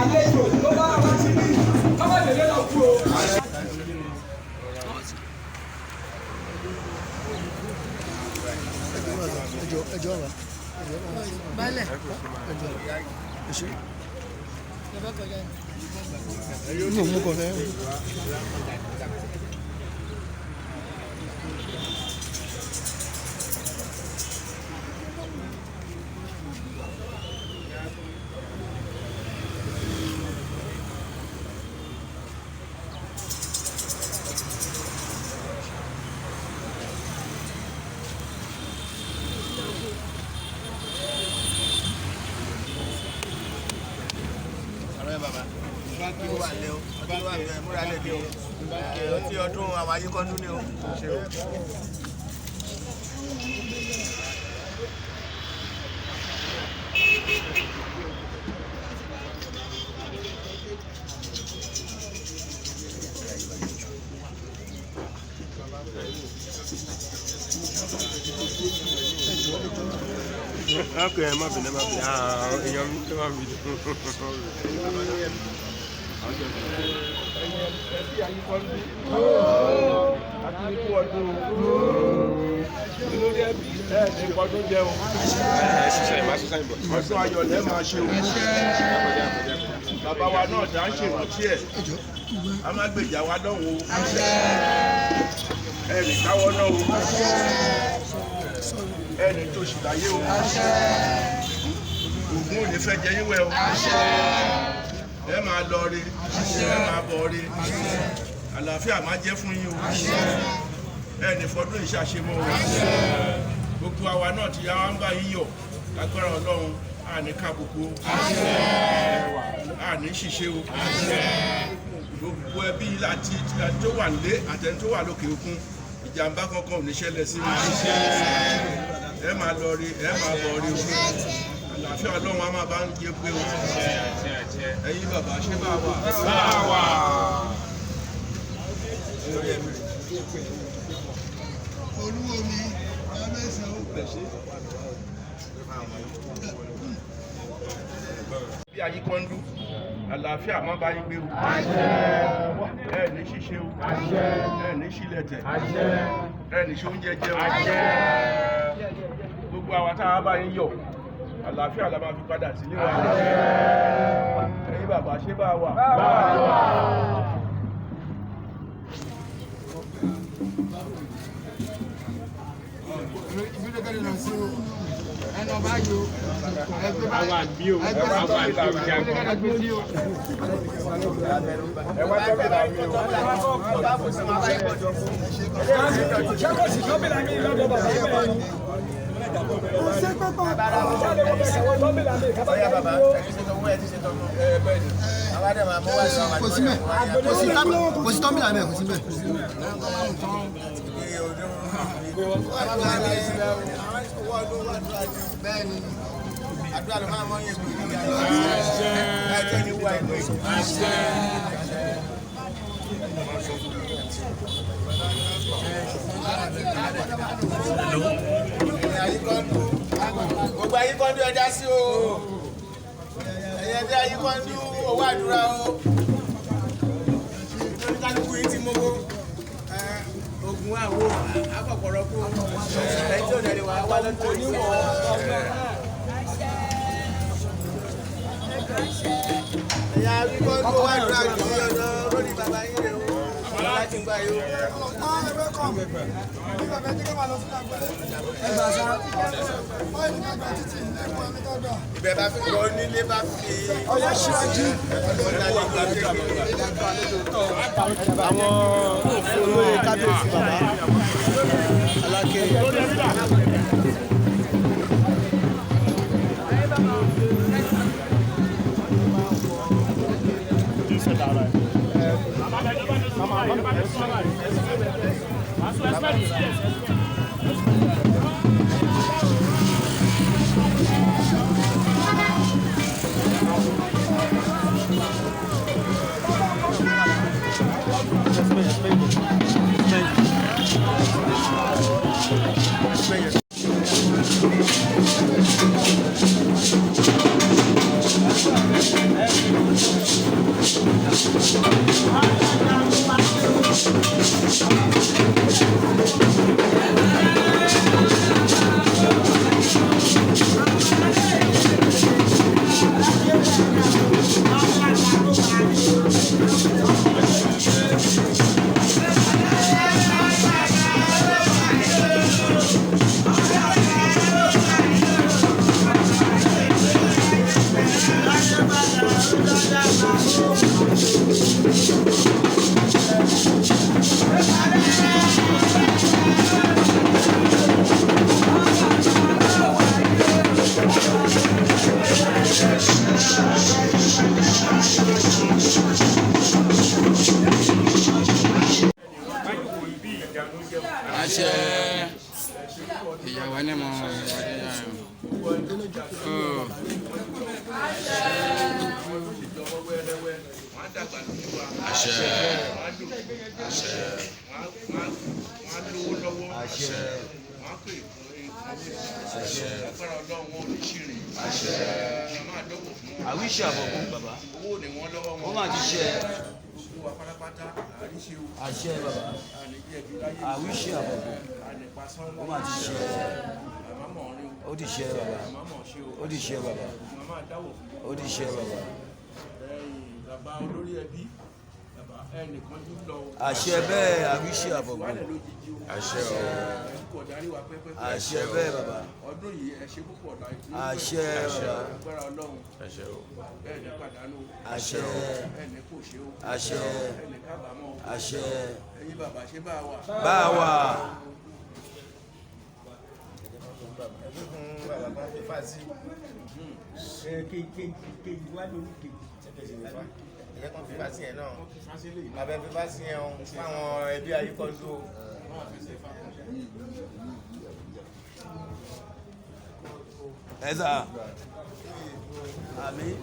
Àlejò tó bá wá síbí kọ́mọ̀dé lọ kú o. Ẹjọ ẹjọ wa. Baálẹ̀. Ẹjọ ẹṣẹ. Ẹ fẹ́ kọjá ni. Ní òun kọ fẹ́. Ọ̀rẹ́ bàbá kí ló wà lẹ́ o, kí ló wà lẹ́ múra lẹ́ bí o, ọtí ọdún àwọn ayíkọ́ndún ni o. Ok, ẹ má bínú, ẹ má bínú. Ah, èèyàn mi, ẹ má bínú. Ẹbí ayíkọ́ndú àti ikú ọdún olórí ẹbí ẹ ní ọdún jẹun. Ẹ ṣiṣẹ́, má ṣiṣẹ́ ìbọ̀. Ọdún ayọ̀ lẹ́ máa ṣe o. Bàbá wa náà dá ń ṣèrántí ẹ̀, a má gbèjà wa lọ́hùn o. Ẹ ní káwọ́ náà o. Ẹ ní tòṣì láyé o. Ògún ò ní fẹ́ jẹ yín wẹ̀ o. Ẹ máa lọ rí, ẹ máa bọ̀ rí, àlàáfíà máa jẹ́ fún yín o. Ẹ ní fọdún ìṣàṣemọ́ o. Gbogbo àwa náà ti yá wa ń bá yín yọ̀. Lágbára Ọlọ́run, àní kábùkù o, àní ṣìṣe o. Gbogbo ẹbí láti tó wà nílé àtẹni tó wà lókè òkun, ìjàmbá kankan ò ní ṣẹlẹ̀ sí mi. Ẹ máa lọ rí, ẹ máa bọ̀ rí o. Àlàáfíà Ọlọ́run á máa bá ń jẹ pé o. Ẹ̀yin bàbá, ṣé bá wà? Bá wà. Olúwo mi, kábíyèsí o. Bí ayíkọ́ndú, àlàáfíà má bá yín gbé o. Ẹ ní ṣìṣe o. Ẹ ní ṣílẹ̀tẹ̀. Ẹ ní ṣe oúnjẹ jẹ o. Gbogbo àwa tá a bá yín yọ̀, àlàáfíà la máa fi padà sílé wa. Ẹ̀yin bàbá, ṣé bá wà? Àwa bí o, àwa bí o jagun. Ẹ wá tọ́bìlà mi o. Ṣé kò sí tọ́bìlà mi lọ́dọ̀ bàbá bẹ́ẹ̀ ni? Kò sí pépà. Ṣé lè wọ́n bẹ̀rẹ̀ wọ́n tọ́bìlà mi kábàá Ọ̀yá bàbá, yín dúró? ẹ ti ṣe tọmọ, ẹ ti ṣe tọmọ. Àwa dẹ̀ máa mú wá sí àwọn Kò sí mẹ́. Kò sí tọ́mìlà mẹ́, kò sí mẹ́. Bẹ́ẹ̀ni, àdúrà ló máa mọ́ yẹn pé ẹ jẹ́ ní wá ìwé. Gbogbo ayíkọ́ndú, ẹ dá sí o. Ẹ̀yẹ bí ayíkọ́ndú, owó àdúrà o. Kálukú yìí ti mówó. Ogun àwo àpọ̀pọ̀rọ̀ kú. Ẹ tí ò dẹ̀ lè wá wá lọ́dún oníwọ̀. Ẹ̀yà ayíkọ́ndú, owó àdúrà jù ní ọ̀dọ́ lórí bàbá yín rẹ̀ o. Láti gbà yìí o. Ibẹ̀ bá fi kọ́ nílé bá fi. Ọyá ṣíwájú. Àwọn Olóyè kábíyèsí bàbá Aláké. Àṣẹ ìyàwó ni mo àṣẹ àṣẹ àṣẹ àṣẹ Àwíṣe àbọ̀kún bàbá. Ó máa ti ṣe àṣẹ bàbá. Àwíṣe àbọ̀kún. Ó máa ti ṣe. Ó ti ṣe bàbá. Ó ti ṣe bàbá. Ó ti ṣe bàbá. Bàbá olórí ẹbí, bàbá ẹnìkan tó lọ. Àṣẹ bẹ́ẹ̀, àwíṣe àbọ̀kún. Wálẹ̀ lójijì o. Àṣẹ o. Kò darí wa pẹ́pẹ́. Àṣẹ bẹ́ẹ̀ bàbá. Ọdún yìí ẹ ṣe púpọ̀ láì. Àṣẹ bàbá. Agbára Ọlọ́run. Àṣẹ o. Bẹ́ẹ̀ ní pàdánù. Àṣẹ. Bẹ́ẹ̀ ní kò ṣe o. Àṣẹ. Bẹ́ẹ̀ ní kábàámọ̀ o. Àṣẹ. Ẹ̀yin bàbá ṣe bá wa. Bá a wà. Ẹ̀jẹ̀ kan fífa sí yẹn náà, bàbá fífa sí yẹn o, fáwọn ẹbí ayíkọ́jú o. Ẹ sà. Àmín.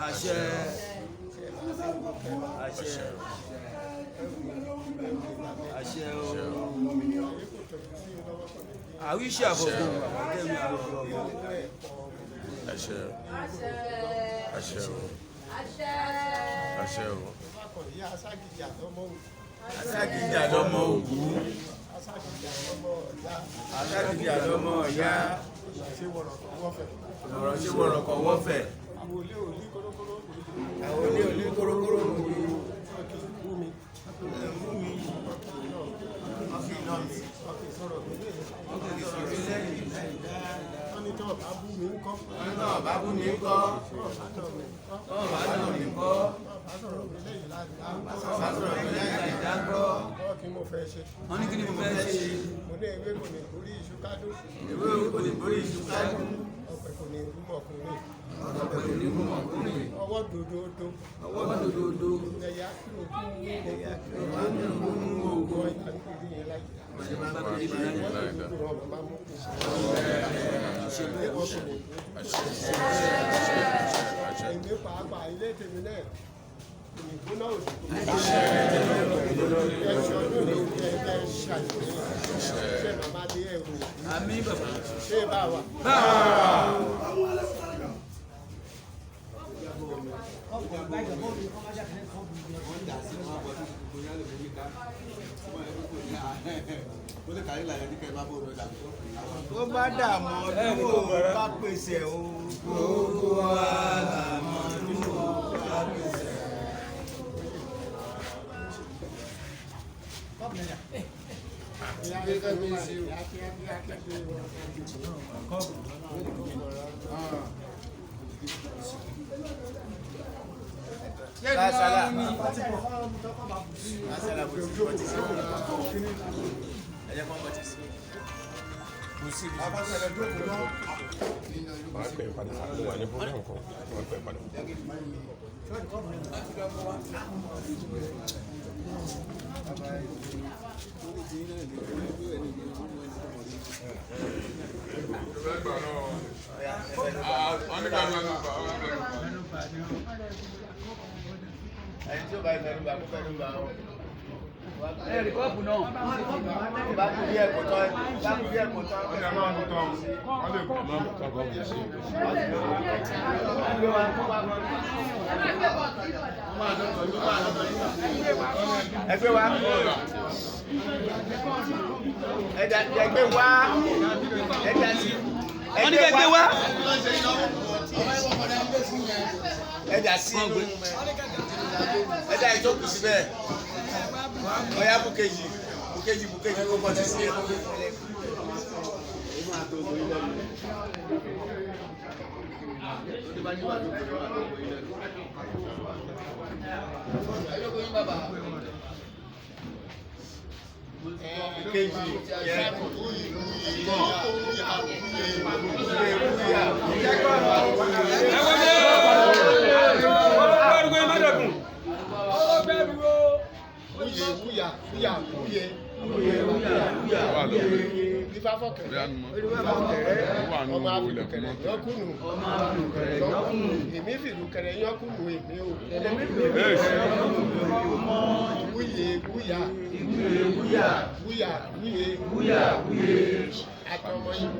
Àṣẹ. Àṣẹ. Àṣẹ o. Àwíṣe àbọ̀kún bàbá kẹ́mi àwíṣe àbọ̀kún. Àṣẹ àṣẹ o. Àṣẹ o. Aságíjà lọmọ ògún. Aságíjà lọmọ ọ̀yá. Ọ̀rọ̀ ṣe wọ̀rọ̀kọ̀ wọ́fẹ̀. Àwọn olé òlí kórókóró kò ní. Wọ́n fi iná mi. Wọ́n kì í sọ̀rọ̀ mi lẹ́yìn láì dá. Wọ́n ní tọ́ bá bú mi ńkọ́. Wọ́n bá nà mí ńkọ́. Bá sọ̀rọ̀ mi lẹ́yìn láì dá ńkọ́. Wọ́n ní kí ni mo fẹ́ ṣe? Mo ní ewé kò ní borí iṣu kádó. Ewé kò ní borí iṣu kádó. Ọ̀pẹ kò ní rúmọ̀kùnrin. Ọ̀pẹ kò ní rúmọ̀kùnrin. Ọwọ́ dòdòdó. Ọwọ́ dòdòdó. Ẹ̀yà kúrò kú. Ẹ̀yà kúrò kú. Ogun ọ̀yà ń kiri yẹn láyé. Èmi pàápàá ilé tèmi náà kò ní gbóná òdì kò ní ẹ̀ṣọ́ ọdún ní ẹgbẹ́ ṣàlùyé ṣé màmá dé ẹ̀rù Àmín bàbá. ṣé bá wà. Tó bá dààmú ọdún o, bá pèsè o. Gbogbo wa làmọ́ ọdún o, bá pèsè. Lásàlá. Lásàlá bó ti bọ́ ti sí. Ẹ jẹ́ kó bọ́ ti sí. Kò sí ibi. Màá pè é padà, mo wà ní program kan, màá pè é padà. Ẹni tí ó bá ìfẹ́ ló bá kó fẹ́ ló bá o. Ẹ rí kọ́ọ̀pù náà. Bá kú bí ẹ̀kọ́ tán, bá kú bí ẹ̀kọ́ tán. Ẹgbẹ́ wa. Ẹgbẹ́ wa. Ẹ̀dá sí. Wọ́n ní kẹ́ gbé wá. Ẹ̀dá sí inú. Ẹ̀dá ìjókòó síbẹ̀. Ọ̀yá bù kejì. Bùkéjì bùkéjì kó kọjú sí ẹ. Ọmọ afìlùkẹrẹ yọkùnù èmi fìlùkẹrẹ yọkùnù èmi o wúyè wúyà wúyà wúyè àtọmọ yín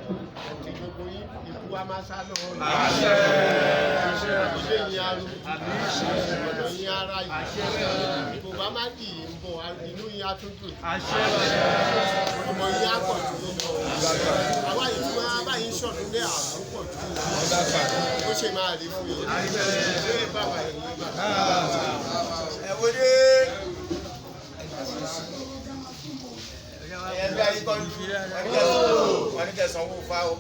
àti gbogbo yín ikú wa máa sá lọ. Ilé yín arú ọ̀nà yín ara yìí kò bá má dì í ń bọ̀ inú yín á tún dùn ọmọ yín á pọ̀ jù lọ. Àwa yìí tí wọ́n bá yín ṣọ̀dún ní àrùn pọ̀ jù ó ṣe máa rí fún yín. Ṣé bàbá yìí bàbá. Ẹ wo dé. Ẹgbẹ́ ayé kọ́ wọ́n ní kẹsàn-án owó fa o.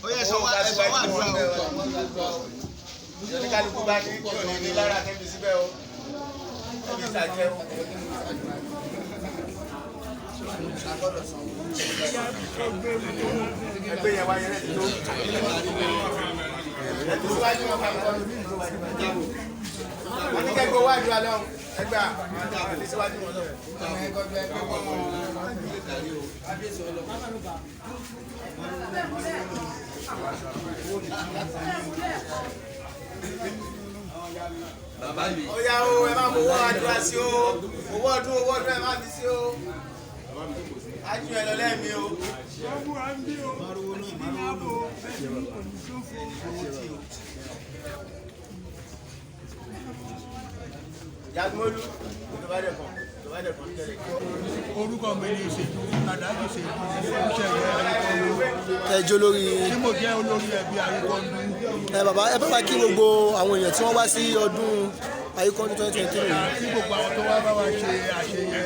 Ó yẹ sanwó ẹsanwó àdúrà o. Oníkálukú bá ní kí òní ní lára kẹ́mi síbẹ̀ o. Ẹbí ìsàjẹ́ o. Ẹgbẹ́ yẹn wáyé rẹ̀ tó. Ẹtù síwájú wọn fà kọ́. Wọ́n ní kẹ́kọ̀ọ́ wájú alẹ́ o. Ẹgbẹ́ àti síwájú wọn lọ. Ó yá o, ẹ máa mú owó àdúrà sí o. Owó ọdún ẹ má fi sí o. Ájú ẹ lọ lẹ́ẹ̀mí o. Jagunmólú, tó bá dẹ̀ kàn, tó bá dẹ̀ kàn tẹ́lẹ̀. Orúkọ mi ni Ìṣèjú Aláàjì Ṣèjú Olúṣèyẹ Ayíkọ́lù. Ẹ jó lórí. Tí mo jẹ́ olórí ẹbí Ayíkọ́lù. Ẹ bàbá, ẹ bá wa kí gbogbo àwọn èèyàn tí wọ́n wá sí ọdún Ayíkọ́lù 2023 yìí. Kí gbogbo àwọn tó wá bá wa ṣe àṣeyẹ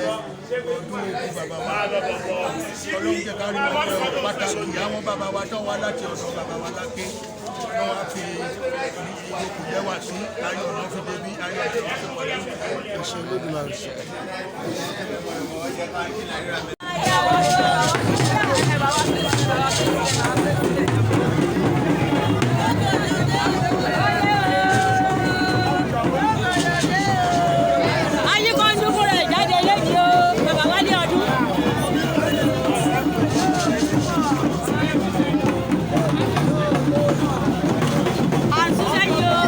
ọdún ogun bàbá wa. Ọlọ́run jẹ́ ká rí wọn pẹ́ pàtàkì àwọn bàbá wa tó wá láti ọ̀dọ̀ bàbá wa láké. Wọ́n wá fi ìjókòó jẹ́ wá sí ayọ̀ náà fi débi ayọ̀ tí wọ́n fi wọlé. Ẹ ṣé Olódùmarè. Ayíkọ́ndú fúnra ẹ̀ jáde lẹ́yìn o, bàbá wa ní ọdún. À ń ṣiṣẹ́ yìí o.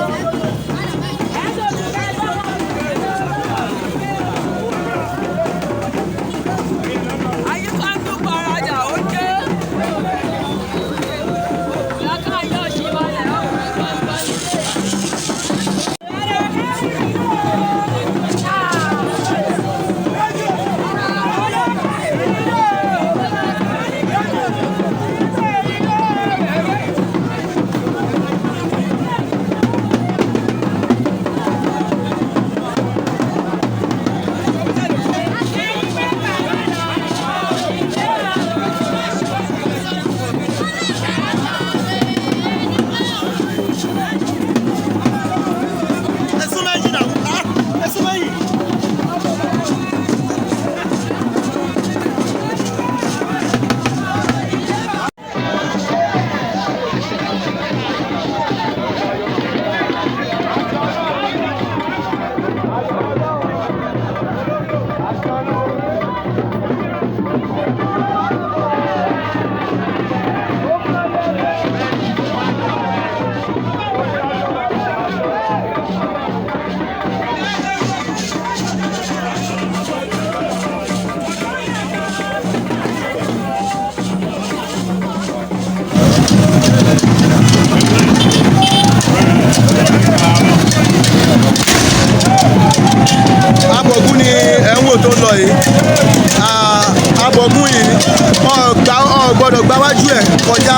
Ẹ̀ tó ti ká lọ́wọ́. Ayíkọ́ndú parajà ó dé. Lákàáyọ̀ ṣì balẹ̀ ó. Ẹ̀sùn méjì náà, ẹ̀sùn méjì. Abọ̀gún ni ẹ̀ ń wò tó ń lọ yìí. Abọ̀gún yìí ò gbọ́dọ̀ gba wájú ẹ̀ kọjá.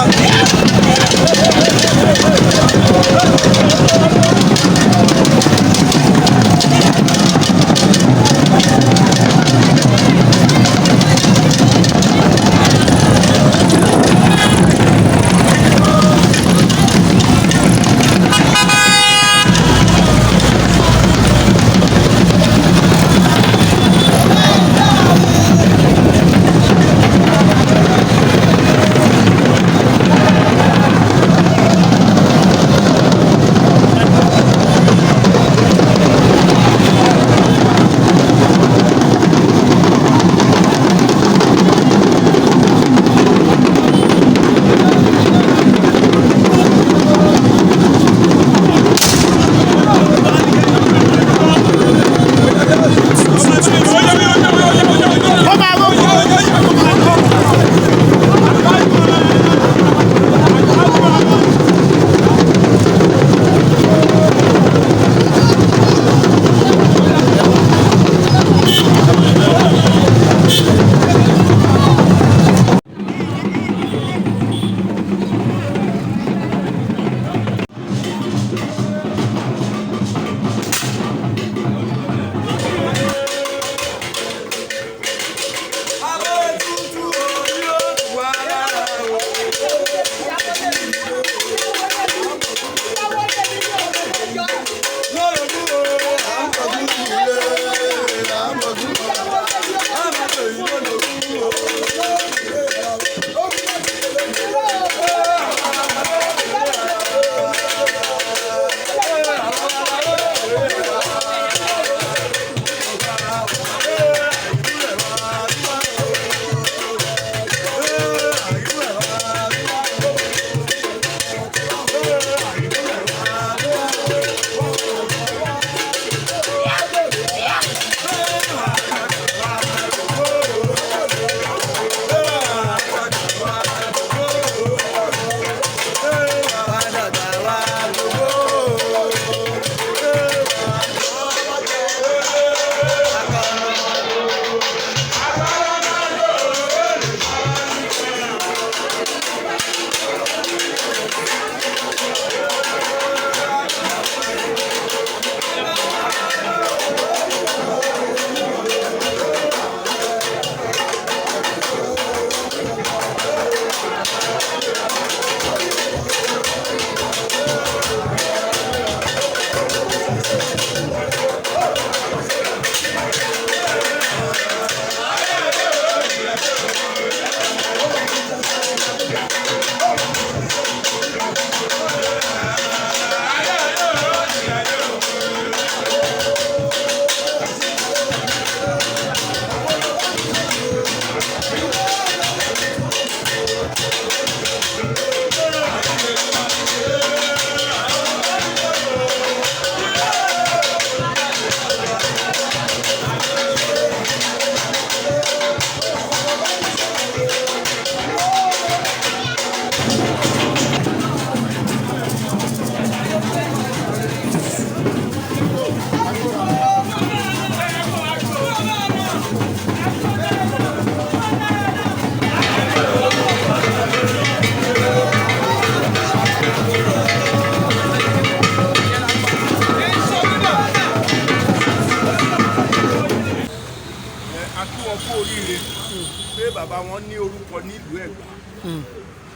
Pé bàbá wọn ní orúkọ nílùú Ẹ̀gbá,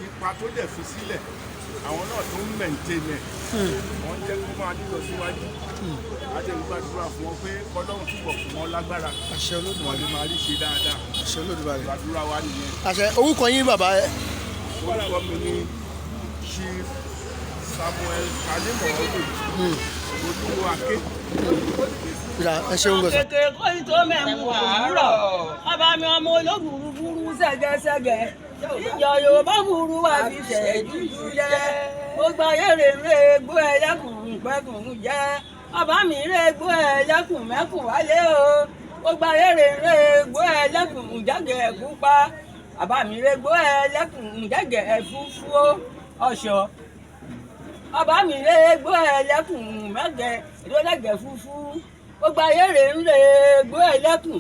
ipa tó dẹ̀ fi sílẹ̀, àwọn náà tó ń maintain ẹ̀, wọ́n jẹ́ kó máa nílọ síwájú. Àti ìgbàdúrà fún wọn pé kọ́lọ́run túbọ̀ fún wọn lágbára. Àṣẹ Olódùmarè. Wọ́n lè máa rí ṣe dáadáa. Àṣẹ Olódùmarè. Ìgbàdúrà wa nìyẹn. Àṣẹ. Orúkọ yín, bàbá ẹ? Orúkọ mi ni Chief Samuel Kalimọ̀ọ́lù Olúwaké. Ìlà, ẹ ṣeun gbọ̀sán. Kékeré kó tó mẹ́mu òwúrọ̀, ọba mi ọmọ ológun burú ṣẹ́gẹ́ṣẹ́gẹ́, ìjọ Yorùbá burú wà fi ṣẹ́jú jẹ́, gbogbo ayé rè ń rè gbó ẹlẹ́kùn pẹ́kùn jẹ́, ọba mi rè gbó ẹlẹ́kùn mẹ́kùn wálé o, gbogbo ayé rè ń rè gbó ẹlẹ́kùn jẹ́gẹ̀ pupa, bàbá mi rè gbó ẹlẹ́kùn jẹ́gẹ̀ fúfú ọ̀ṣọ́, ọba mi rè gbó ẹlẹ́kùn mẹ́gẹ̀ lólẹ́gẹ̀ fúfú, gbogbo ayé rè ń rè gbó ẹlẹ́kùn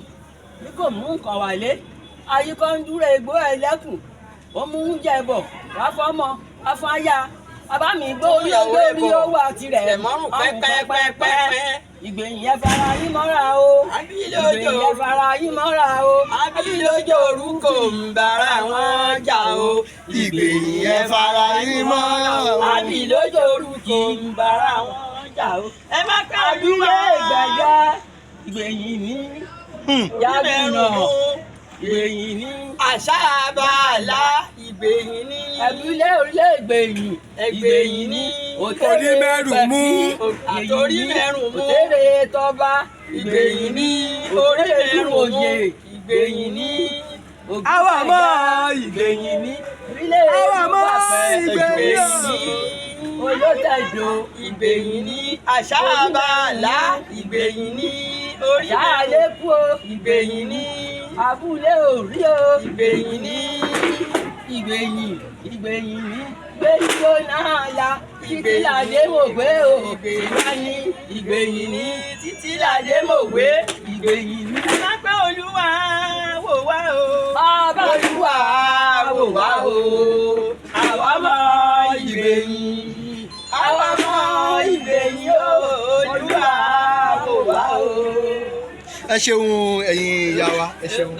bí kò mú nǹkan wálé, ayíkọ́ ń dúró gbó ẹlẹ́kùn, ó mú oúnjẹ bọ̀ wá fọ́mọ wá fún aya, bàbá mi gbó orí olórí ó wà tirẹ̀ mọ́rùn pẹ́pẹ́pẹ́pẹ́. Ìgbẹ̀yìn ẹ fara yín mọ́ra o, ìgbẹ̀yìn ẹ fara yín mọ́ra o. Abilójó orúkọ ń bára wọn jà o. Ìgbẹ̀yìn ẹ fara yín mọ́ra o. Abilójó orúkọ ń bára wọn jà o. Ẹ má ká Abúlé ìgbẹ̀yà ìgbẹ̀yìn ní yàgùnà ìgbẹ̀yìn ní. Àṣà àbàlá ìgbẹ̀yìn ní. Ẹ̀bílẹ̀ orílẹ̀ ìgbẹ̀yìn ìgbẹ̀yìn ní. Òtẹ́rẹ́ Onímẹ̀rù mú. Àtòrí mẹ́rù mú. Òtẹ́rẹ́ tọba ìgbẹ̀yìn ní. Orí mẹ́rù mú. Ìgbẹ̀yìn ní. Àwa mọ́ ìgbẹ̀yìn ní. Orílẹ̀ Àwa mọ́ ìgbẹ̀yìn ní. Olótẹ̀dọ̀ ìgbẹ̀yìn ní. Àṣà àbàlá ìgbẹ̀yìn ní. Orí Ṣáàlékú o. Ìgbẹ̀yìn ní. Abúlé òrí o. Ìgbẹ̀yìn ní. Ìgbẹ̀yìn ìgbẹ̀yìn ní. Gbẹ̀yìn ló náà la. Títí làdé mò gbé o. Ìgbẹ̀yìn ní. Ìgbẹ̀yìn ní. Títí làdé mò gbé. Ìgbẹ̀yìn ní. Ẹ má pẹ́ Olúwa wò wá o. Bàbá Olúwa wò wá o. Àwa mọ ìgbẹ̀yìn. Àwa mọ ìgbẹ̀yìn o. Olúwa wò wá o. Ẹ ṣeun, ẹ̀yin ìyá wa, ẹ ṣeun.